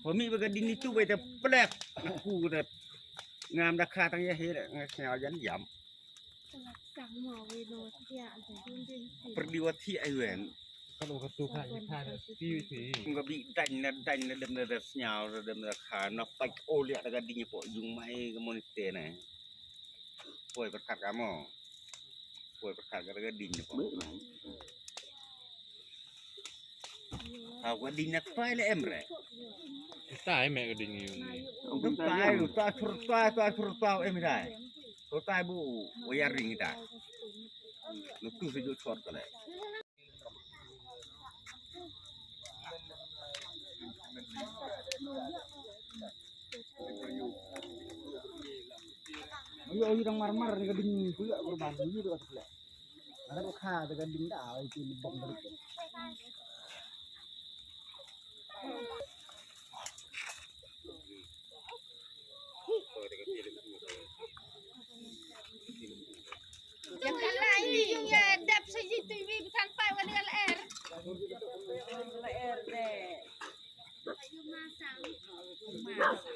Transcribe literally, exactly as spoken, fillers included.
Ba mih ba ka ding itu ba ita plek. Aku kata ngam da kha tang ïa he da nga sngewjan jam. Perdi wa thi ai wen. Ka tu kha ïa kha da ti ti. Nga bi dain na dain na dem na da sngew da dem na kha na pait o liak da ka ding ïa pok jung mai ka monite na. Poi pyrkhat ka mo. Poi pyrkhat ka da ka ding ïa pok. Ha wa ding na tai le em re. Tai me ka ding yu ni. Tai tai tur tai tai tur tai em dai. Tur tai bu wa ya ring tai. Nu tu se ju chot ka le. Ayo ayo dang mar mar ni ka ding ku ya kurban ni tu ka tu le. Ada ka da ka ding da ai ti bong da. Jangan lain ni yung ya dap saja tu ibu bukan pai wani L R. L R deh. Masang. Masang.